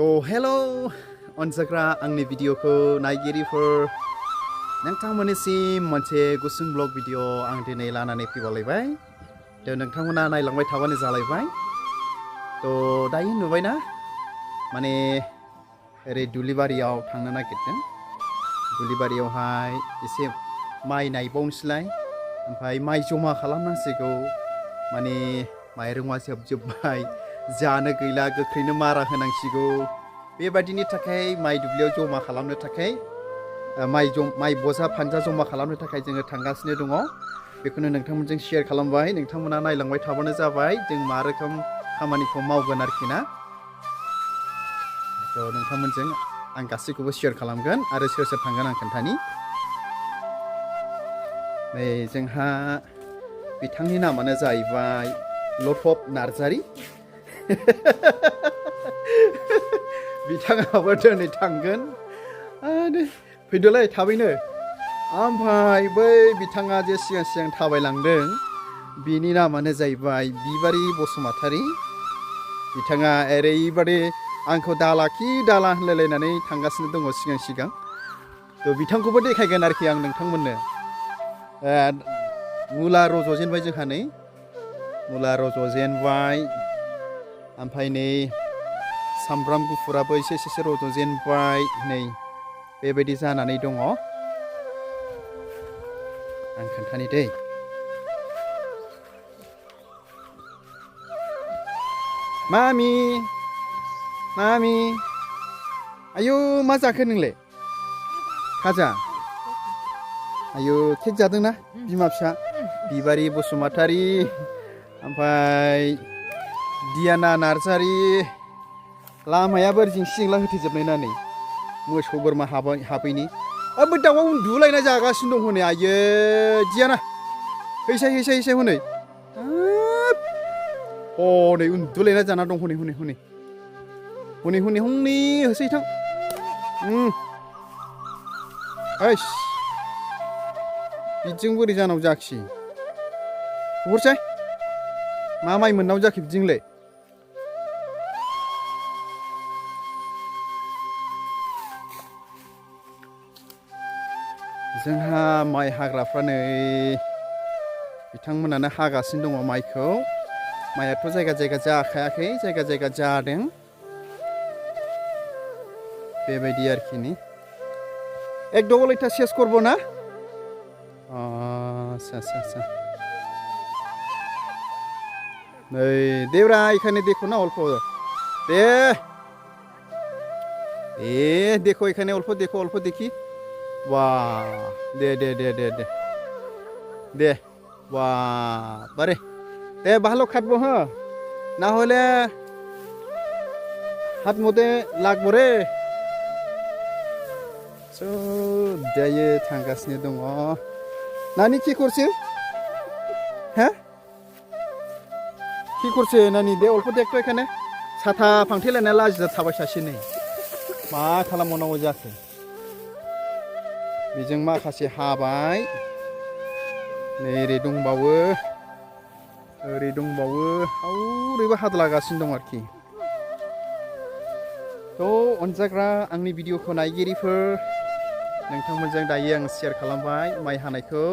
तो हेलो अनजाग्रा आंनि भिडिअखौ नायगिरिफोर नोंथांमोननिसिम मोनसे गुसुं ब्लग भिडिअ आं दिनै लानानै फैबावलायबाय। तो नोंथांमोना नायलांबाय थाबानो जालायबाय। तो दायो नुबायना माने ओरै दुलिबारियाव थांनो नागिरदों। दुलिबारियावहाय एसे माइ नायबावनोसैलाय, ओमफ्राय माइ जमा खालामनांसिगौ। माने माइरंआ जोबजोब्बाय, जानो गैला, गोख्रैनो मारा होनांसिगौ। बेबायदिनि थाखाय माइ दुब्लियाव जमा खालामनो थाखाय माइ बजा फानजा जमा खालामनो थाखाय जोङो थांगासिनो दङ। बेखौनो नोंथांमोनजों शेयार खालामबाय। नोंथांमोना नायलांबाय थाबानो जाबाय जों मा रोखोम खामानिखौ मावगोन आरोखि ना। तो नोंथांमोनजों आं गासैखौबो शेयार खालामगोन आरो सोर सोर थांगोन आं खोन्थानि। जोंहा बिथांनि नामानो जाहैबाय लथब नार्जारि। बिथाङाबो दिनै थांगोन। फैदोलाय थाबैनो। ओमफ्राय बै बिथाङा जे सिगां सिगां थाबायलांदों बिनि नामानो जाहैबाय बिबारि बसुमतारी। बिथाङा ओरैबादि आंखौ दालाखि दाला होनलायलायनानै थांगासिनो दङ सिगां सिगां। तो बिथांखौबो देखायगोन आरोखि आं नोंथांमोननो। मुला रज'जेनबाय जोंहा नै, मुला रज'जेनबाय। ओमफ्राय नै सामब्राम गुफुराबो एसे एसे रज'जेनबाय। नै बेबायदि जानानै दङ। आं खोन्थानि दै। मामि मामि आयु मा जाखो नोंलाय? खाजा? आयु केक जादोंना बिमा फिसा? बिबारि बसुमतारी, ओमफ्राय दियाना नार्जारि। लामाया बोरै जिंसि जिंला होथेजोबनाय ना नै, मोसौ बोरमा हाबैनि। बै दाउआ उन्दुलायना जागासिनो दं हनै। आयो दियाना हैसाय हैसाय हैसाय हनै। हनै उन्दुलायना जाना दं हनै हनै हनै हनै हनै हनै होसै थां। हैस बिदिजों बोरै जानांगौ जाखि? हरसाय मा माइ मोननांगौ जाखि बिदिजोंलाय? जोंहा माइ हाग्राफ्रा नै बिथांमोनानो हागासिनो दङ माइखौ। माइआथ' जायगा जायगा जाखायाखै, जायगा जायगा जादों। बेबायदि आरोखि नि। एक डबल এটা শেষ করব না? আচ্ছা আচ্ছা আচ্ছা। এই দেবরা এখানে দেখো না অল্প দে। দেখো এখানে অল্প দেখো, অল্প দেখি। বাহ দে দে দে দে দে দে। বাহ বারে দে, ভালো খাটবো হ্যাঁ, না হলে হাত মধ্যে লাগবো রে। दायो थांगासिनो दङ। नानि কি করছে? হ্যাঁ কি করছে नानि? दे अल्प देखो এখানে। साथा फांथेलायना लाजिना थाबाय सासे नै। मा खालामबावनांगौ जाखो? बेजों माखासे हाबाय। नै ओरै दंबावो, ओरै दंबावो। ओरैबो हाद्लागासिनो दं आरोखि। तो अनजाग्रा आंनि भिडिअखौ नायगिरिफोर, नोंथांमोनजों दायो आं शेयार खालामबाय माइ हानायखौ।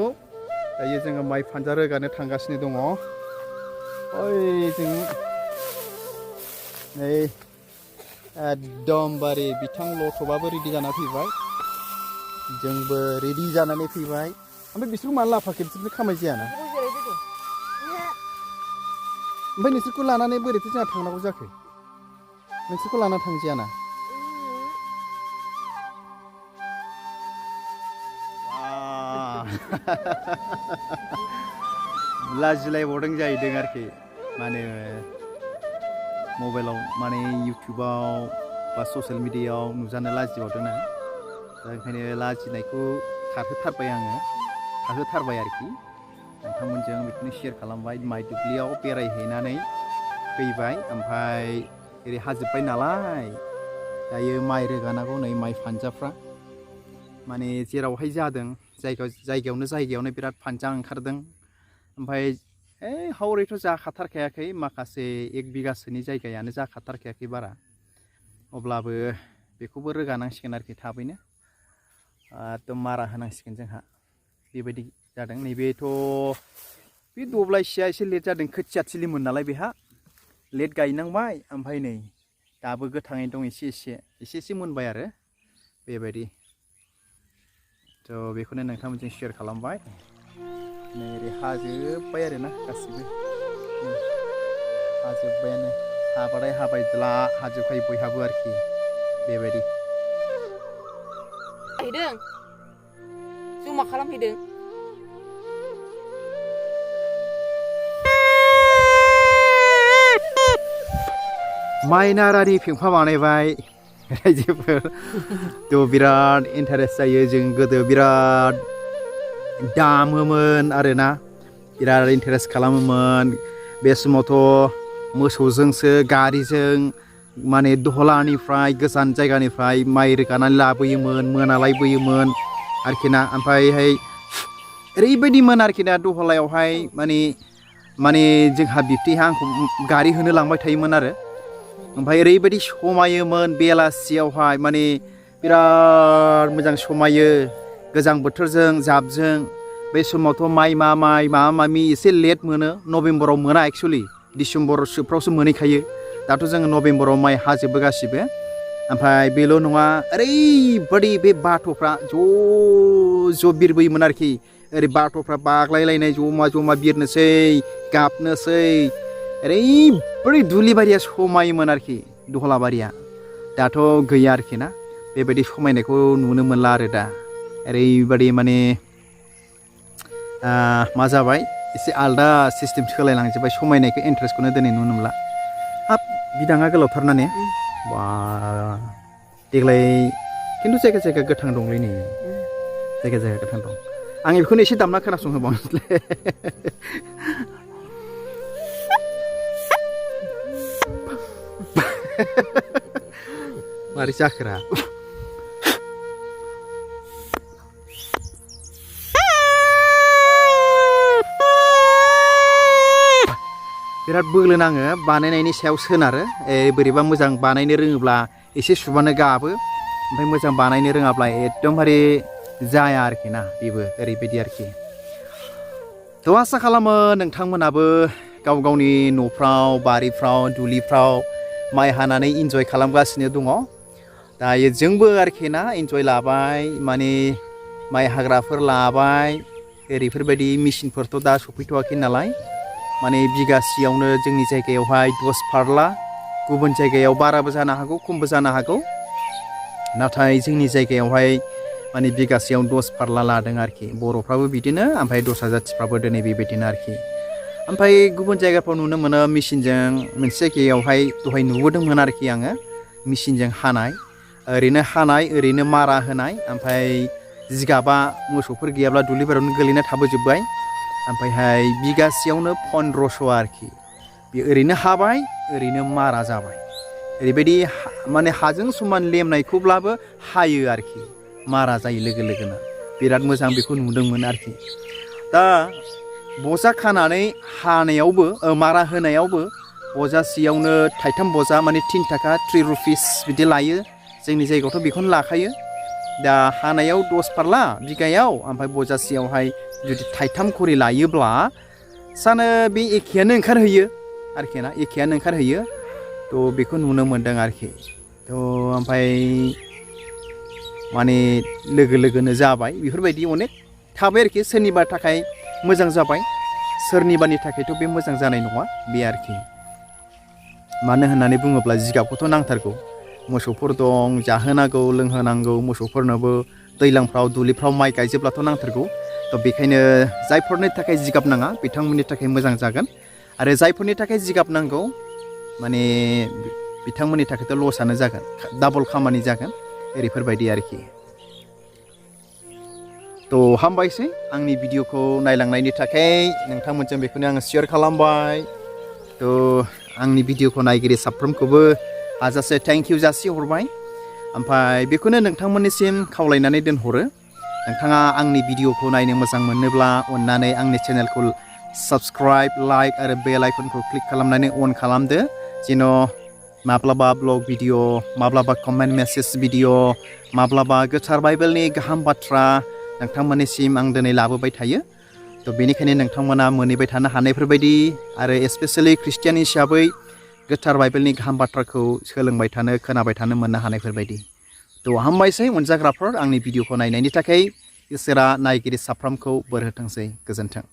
दायो जोङो माइ फानजा रोगानो थांगासिनो दङ। ओइ जों नै एकदमबारे बिथां लथबाबो रेडि जाना फैबाय, जोंबो रेडि जानानै फैबाय। ओमफ्राय बिसोरखौ मानो लाफाखै? बिसोरनो खामाय जायाना? ओमफ्राय नोंसोरखौ लानानै बोरैथो जोंहा थांनांगौ जाखो? नोंसोरखौ लाना थांजायाना? लाजिलायबावदों जाहैदों आरोखि। माने मबाइलाव माने इउटुबाव बा ससियेल मिडियायाव नुजानो लाजिबावदोंना। दा ओंखायनो लाजिनायखौ खारहोथारबाय आङो, थाहोथारबाय आरोखि। नोंथांमोनजों बेखौनो शेयार खालामबाय। माइ दुब्लियाव बेरायहैनानै फैबाय, ओमफ्राय ओरै हाजोब्बाय नालाय दायो माइ रोगानांगौ। नै माइ फानजाफ्रा माने जेरावहाय जादों जायगायावनो बिराद फानजा ओंखारदों। ओमफ्राय हावरैथ' जाखाथारखायाखै, माखासे 1 बिगासोनि जायगायानो जाखाथारखायाखै बारा। अब्लाबो बेखौबो रोगानांसिगोन आरोखि थाबैनो एकदम मारा होनांसिगोन जोंहा बेबायदि जादों नैबेथ' बे दब्लायसेया एसे लेट जादों खोथिया थिलिमोन नालाय बेहा लेट गायनांबाय ओमफ्राय नै दाबो गोथाङै दं एसे मोनबाय आरो बेबायदि थ' बेखौनो नोंथांमोनजों शेयार खालामबाय नै ओरै हाजोब्बाय आरोना गासिबो हाजोब्बायानो हाबाथाय हाबायद्ला हाजोबखायो बयहाबो आरोखि बेबायदि हैदों जमा खालामहैदों माइ नारानि फेंफा बानायबाय रायजोफोर थ' बिराद इन्टारेस्ट जायो जों गोदो बिराद दामोमोन आरोना बिराद इन्टारेस्ट खालामोमोन बे समावथ' मोसौजोंसो गारिजों माने दहलानिफ्राय गोजान जायगानिफ्राय माइ रोगानानै लाबोयोमोन मोनालायबोयोमोन आरोखि ना ओमफ्रायहाय ओरैबायदिमोन आरोखि ना दहलायावहाय माने जोंहा बिबथैहा आंखौ गारि होनो लांबाय थायोमोन आरो ओमफ्राय ओरैबायदि समायोमोन बेलासियावहाय माने बिराद मोजां समायो गोजां बोथोरजों जाबजों बे समावथ' माइमा माबा माबि एसे लेट मोनो नभेम्बराव मोना एक्सुवेलि डिसेम्बरसोफ्रावसो मोनहैखायो दाथ' जोङो नभेम्बराव माइ हाजोबो गासिबो ओमफ्राय बेल' नङा ओरैबायदि बे बाथ'फ्रा ज' बिरबोयोमोन आरोखि ओरै बाथ'फ्रा बाग्लायलायनाय जमा बिरनोसै गाबनोसै ओरैबायदि दुलिबारिया समायोमोन आरोखि दहलाबारिया दाथ' गैया आरोखि ना बेबायदि समायनायखौ नुनो मोनला आरो दा ओरैबायदि माने मा जाबाय एसे आलदा सिस्टेम सोलायलांजोब्बाय समायनायखौ इन्ट्रेस्टखौनो दिनै नुनो मोनला हाब बिदाङा गोलावथारना ने बा देग्लाय खिन्थु जायगा जायगा गोथां दंलै नै जायगा जायगा गोथां दं आं बेखौनो एसे दामना खोनासंहोबावनोसैलै मारै जाखोरा बिराद बोलो नाङो बानायनायनि सायाव सोनारो बोरैबा मोजां बानायनो रोङोब्ला एसे सुबानो गाबो ओमफ्राय मोजां बानायनो रोङाब्ला एकदमबारे जाया आरोखि ना बेबो ओरैबायदि आरोखि थ' आसा खालामो नोंथांमोनाबो गाव गावनि न'फ्राव बारिफ्राव दुलिफ्राव माइ हानानै इन्जय खालामगासिनो दङ दायो जोंबो आरोखि ना इन्जय लाबाय माने माइ हाग्राफोर लाबाय ओरैफोरबायदि मेचिनफोरथ' दा सफैथ'वाखै नालाय माने बिगासेयावनो जोंनि जायगायावहाय 10 फारला गुबुन जायगायाव बाराबो जानो हागौ खमबो जानो हागौ नाथाय जोंनि जायगायावहाय माने बिगासेयाव 10 फारला लादों आरोखि बर'फ्राबो बिदिनो ओमफ्राय दस्रा जाथिफ्राबो दिनै बेबायदिनो आरोखि ओमफ्राय गुबुन जायगाफ्राव नुनो मोनो मेचिनजों मोनसे जायगायावहाय दहाय नुबोदोंमोन आरोखि आङो मेचिनजों हानाय ओरैनो मारा होनाय ओमफ्राय जिगाबा मोसौफोर गैयाब्ला दुब्लिबारियावनो गोलैना थाबोजोब्बाय ओमफ्रायहाय बिगासेयावनो 1500 आरोखि बे ओरैनो हाबाय ओरैनो मारा जाबाय ओरैबायदि माने हाजों समान लेमनायखौब्लाबो हायो आरोखि मारा जायो लोगो लोगोनो बिराद मोजां बेखौ नुदोंमोन आरोखि दा बजा खानानै हानायावबो मारा होनायावबो बजासेयावनो थाइथाम बजा माने 3 थाखा 3 रुपिस बिदि लायो जोंनि जायगायावथ' बेखौनो लाखायो दा हानायाव 10 फारला बिगायाव ओमफ्राय बजासेयावहाय जुदि थाइथाम खरि लायोब्ला सानो बे एखेयानो ओंखारहैयो आरोखि ना एखेयानो ओंखारहैयो थ' बेखौ नुनो मोन्दों आरोखि थ' ओमफ्राय माने लोगो लोगोनो जाबाय बेफोरबायदि अनेक थाबाय आरोखि सोरनिबा थाखाय मोजां जाबाय सोरनिबानि थाखायथ' बे मोजां जानाय नङा बे आरोखि मानो होननानै बुङोब्ला जिगाबखौथ' नांथारगौ मोसौफोर दं जाहोनांगौ लोंहोनांगौ मोसौफोरनोबो दैज्लांफ्राव दुब्लिफ्राव माइ गायजोबब्लाथ' नांथारगौ थ' बेखायनो जायफोरनि थाखाय जिगाब नाङा बिथांमोननि थाखाय मोजां जागोन आरो जायफोरनि थाखाय जिगाब नांगौ माने बिथांमोननि थाखायथ' लसआनो जागोन डाबल खामानि जागोन ओरैफोरबायदि आरोखि थ' हामबायसै आंनि भिडिअखौ नायलांनायनि थाखाय नोंथांमोनजों बेखौनो आङो शेयार खालामबाय थ' आंनि भिडिअखौ नायगिरि साफ्रोमखौबो हाजासे थेंक इउ जासिहरबाय ओमफ्राय बेखौनो नोंथांमोननिसिम खावलायनानै दोनहरो नोंथाङा आंनि भिडिअखौ नायनो मोजां मोनोब्ला अननानै आंनि चेनेलखौ साबस्क्राइब लाइक आरो बेल आइकनखौ क्लिक खालामनानै अन खालामदो जेन' माब्लाबा ब्लग भिडिअ माब्लाबा कमेन्ट मेसेज भिडिअ माब्लाबा गोथार बाइबेलनि गाहाम बाथ्रा नोंथांमोननिसिम आं दिनै लाबोबाय थायो तो बेनिखायनो नोंथांमोना मोनहैबाय थानो हानायफोरबायदि आरो स्पेसियेलि ख्रिस्टियान हिसाबै गोथार बाइबेलनि गाहाम बाथ्राखौ सोलोंबाय थानो खोनाबाय थानो मोननो हानायफोरबायदि तो हामबायसै अनजाग्राफोर आंनि भिडिअखौ नायनायनि थाखाय इसोरा नायगिरि साफ्रोमखौ बोर होथोंसै गोजोन्थों।